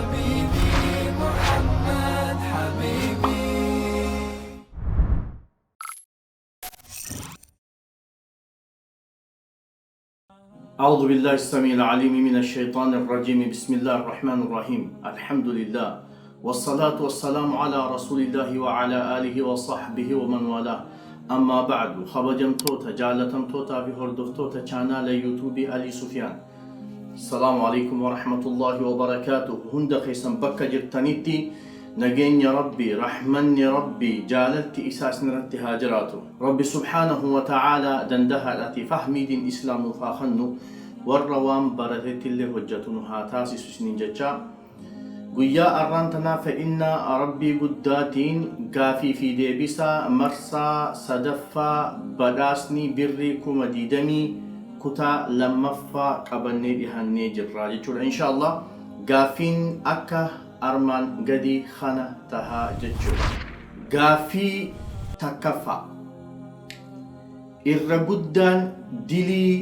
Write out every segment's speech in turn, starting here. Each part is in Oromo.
حبيبي محمد حبيبي. أعوذ بالله السميع العليم من الشيطان الرجيم. بسم الله الرحمن الرحيم. الحمد لله والصلاة والسلام على رسول الله وعلى آله وصحبه ومن والاه. أما بعد، kabajamtoota, jaalatamtootaa fi hordoftoota chaanaala yuutuubii Alii Sufiyaan, Salaamu alaikum warahmatullahi wabarakaatuh. Hunda keessan bakka jirtanitti nageenya Rabbi, rahmanni Rabbi, jaalalti isaa isinirratti haa jiraatu. Rabbi subhaanahu wa ta'aalaa dandahaadhaati fahmiidiin islaam nuuf haa kennu, warra waan baratetti illee hojjetu nu haa taasisu isiniin jechaa, guyyaa arraan tanaa fedhinnaa Rabbii guddaatiin gaafii fi deebisaa marsaa sadaffaa badhaasni birrii 20,000 kutaa lammaffaa qabannee dhihannee jirra jechuudha. Inshaallah gaaffiin akka armaan gadii kana tahaa jechuudha. Gaaffii takkaffaa: Irra guddaan dilii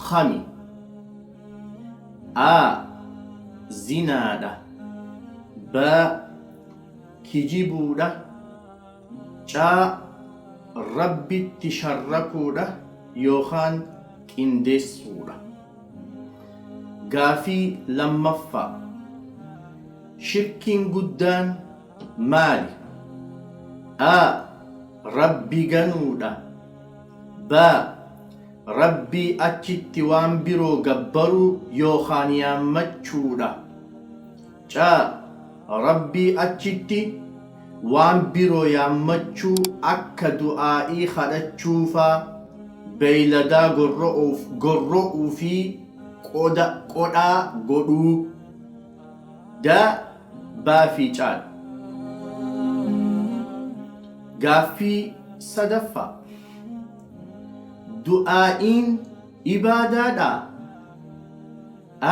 kami? A. Zinaadha. B. Kijibuudha. C. Rabbitti sharrakuudha yookaan qindeessuudha. Gaafii lammaffaa: Shirkiin guddaan maali? A. Rabbi ganuudha. B. Rabbii achitti waan biroo gabbaruu yookaan yaammachuudha. C. Rabbii achitti waan biroo yaammachuu akka du'aa'ii kadhachuufaa, beeyladaa gorro'uu fi qodhaa godhuu. D. B fi C dha. Gaaffii sadaffaa: Du'aa'iin ibaadaadhaa?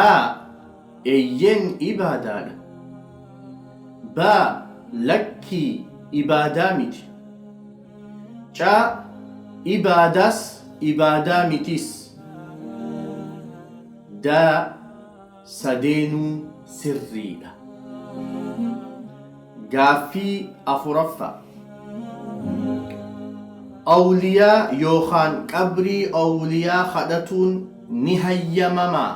A. Eeyyen, ibaadaadha. B. Lakkii, ibaadaa miti. C. Ibaadaas ibaadaa mitis. D. Sadeenuu sirriidha. Gaaffii afuraffaa: Awliyaa yookaan qabrii awliyaa kadhatuun ni hayyamamaa?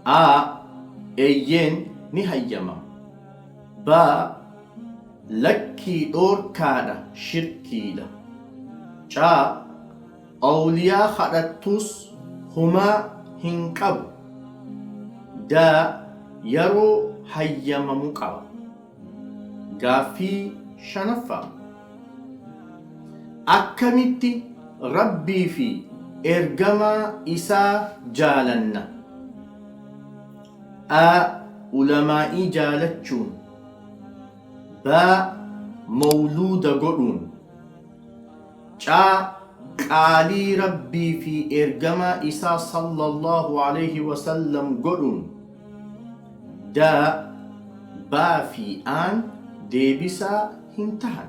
A. Eeyyeen, ni hayyamama. B. Lakkii, dhoorkaadha, shirkiidha. C. Awliyaa kadhattus humaa hin qabu. D. Yeroo hayyamamu qaba. Gaaffii shanaffaa: Akkamitti Rabbii fi ergamaa isaa jaalanna? A. Ulamaa'ii jaalachuun. B. Mawluuda godhuun. C. Qaalii Rabbii fi ergamaa isaa sallallahu alayhi wasallam godhuun. D. B fi A'n deebisaa hin tahan.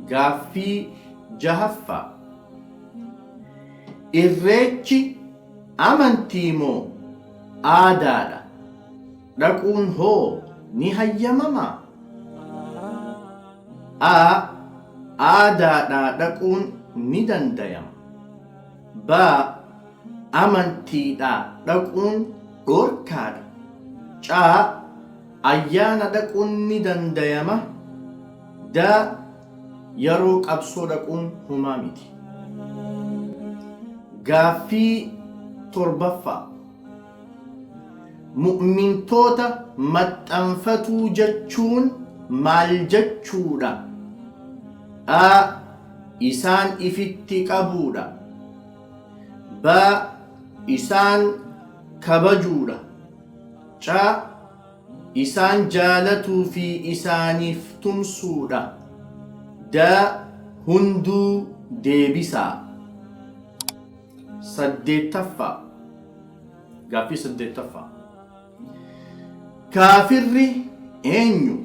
Gaaffii jahaffaa: Irreechi amantii moo aadaadha? Dhaquun hoo ni hayyamamaa? A. Aadaadhaa, dhaquun ni dandayama. B. Amantiidhaa, dhaquun dhoorkaadha. C. Ayyaana dhaquun ni dandayama. D. Yeroo qabsoo dhaquun humaa miti. Gaaffii torbaffaa: Mu'mintoota maxxanfatuu jechuun maal jechuudha? A. Isaan ifitti qabuudha. B. Isaan kabajuudha. C. Isaan jaalatuu fi isaaniif tumsuudha. D. Hunduu deebisaa. Saddeettaffaa. Gaaffii saddeettaffaa: Kaafirri eenyu?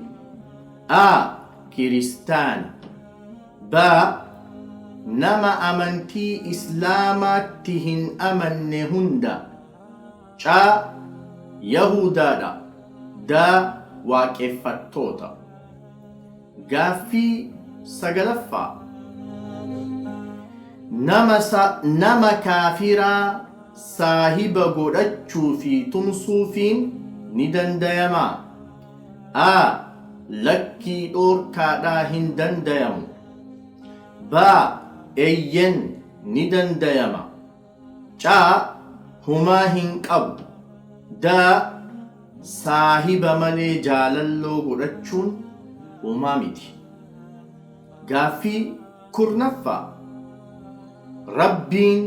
A. Kiristaana. B. Nama amantii Islaamaatti hin amanne hunda. C. Yahuudaadha. D. Waaqeffattoota. Gaaffii 9ffaa. Nama, nama kaafiraa saahiba godhachuu fi tumsuufiin ni dandayamaa? A. Lakkii dhoorkaadhaa hin dandayamu. B. Eyyen ni dandayama. C. Humaa hin qabu. D. Saahiba malee jaalalloo godhachuun homaa miti. Gaaffii 10ffaa. Rabbiin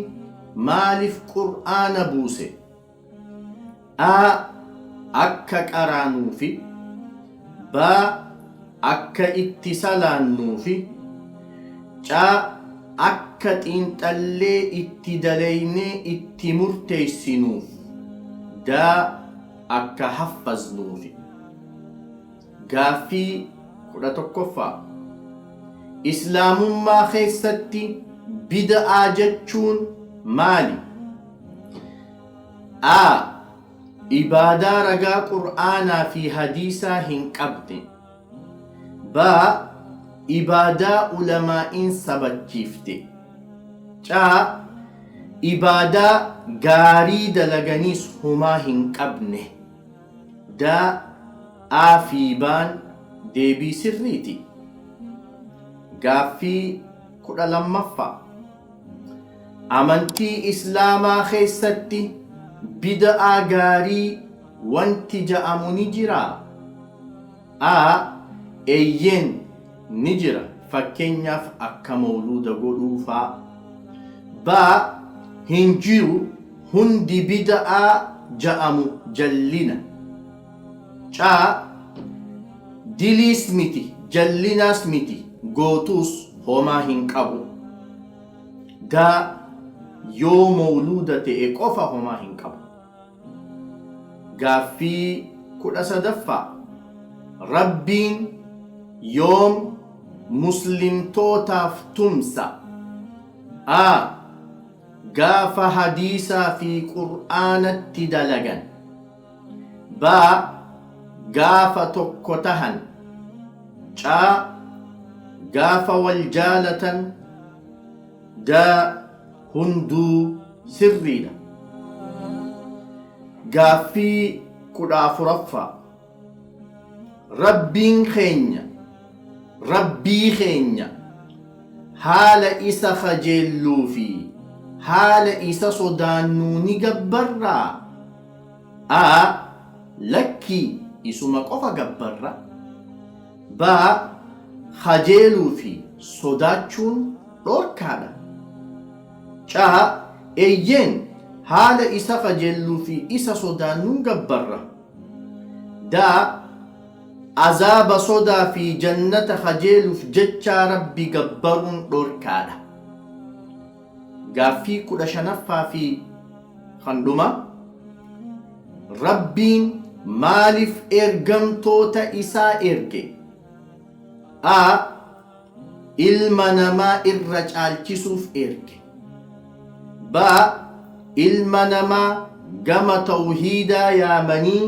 maalif Qur'aana buuse? A. Akka qaraanuufi. B. Akka itti salaannuufi. C. Akka xiinxallee itti daleeynee itti murteessinuuf. D. Akka haffaznuufi. Gaaffii 11ffaa. Islaamummaa keessatti bid'aa jechuun maali? A. Ibaadaa ragaa Qur'aanaa fi hadiisaa hin qabne. B. Ibaadaa ulamaa'iin sabachiifte. C. Ibaadaa gaarii dalaganiis humaa hin qabne. D. A fi B'n deebii sirriiti. Gaaffii 12ffaa. Amantii Islaamaa keessatti bid'aa gaarii wanti ja'amu ni jiraa? A. Eeyyeen ni jira fakkeenyaaf akka mawluuda godhuu faa. B. Hin jiru hundi bid'aa ja'amu jallina. C. Diliis miti jallinaas miti gootuus homaa hin qabu. D. Yoo mawluuda ta'e qofa homaa hin qabu. Gaaffii 13ffaa. Rabbiin yoom Muslimtootaaf tumsa? A. Gaafa Hadiisaa fi Qur'aanatti dalagan. B. Gaafa tokko tahan. C. Gaafa wal jaalatan. D. Hunduu sirriidha. Gaaffii 14ffaa. Rabbiin keenya Rabbii keenya haala isa kajeelluu fi haala isa sodaannuu ni gabbarraa? A. Lakkii isuma qofa gabbarra. B. Kajeeluu fi sodaachuun dhoorkaadha. C. Eeyyeen haala isa kajeelluu fi isa sodaannuun gabbarra. D. Azaaba sodaa fi jannata kajeeluuf jechaa Rabbi gabbaruun dhorkaadha. Gaaffii 15ffaa fi kan dhumaa. Rabbiin maaliif ergamtoota isaa erge? A. Ilma namaa irra caalchisuuf erge. B. Ilma namaa gama tawhiidaa yaamanii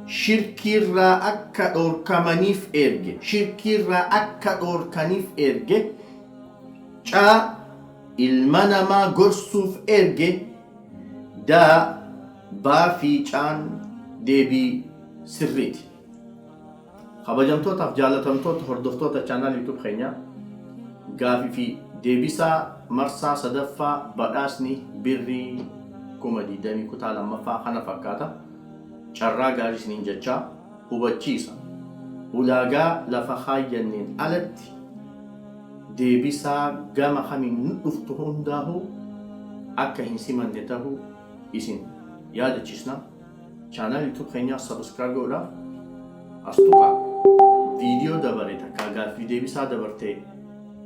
shirkiirraa akka dhoorkamaniif erge. Shirkiirraa akka dhoorkaniif erge. C. Ilma namaa gorsuuf erge. D. B fi C'n deebii sirriiti. Kabajamtootaaf jaalatamtoota hordoftoota channel YouTube keenyaa gaafi fi deebisaa marsaa 3ffaa badhaasni birrii 20,000 kutaa 2ffaa kana fakkaata. Carraa gaarii isiniin jechaa hubachiisa. Ulaagaa lafa kaayyanneen alatti deebisaa gama kamiin nu dhuftu hundaahuu akka hin simanne tahuu isin yaadachiisna. Channel YouTube keenyaa subscribe godhuudhaaf as tuqaa. Viidiyoo dabare takkaa gaaffii deebisaa dabarte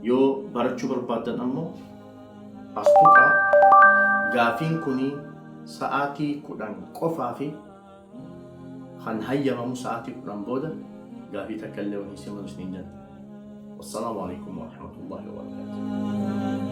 yoo barachuu barbaaddan ammoo as tuqaa. Gaafiin kuni sa'aatii 10 qofaa fi kan hayyamamu sa'aatii 10 booda gaafii takka illee waliin simanu isiniin jenna. Wassalaamu alaikum warahmatullahi wabarakatuh.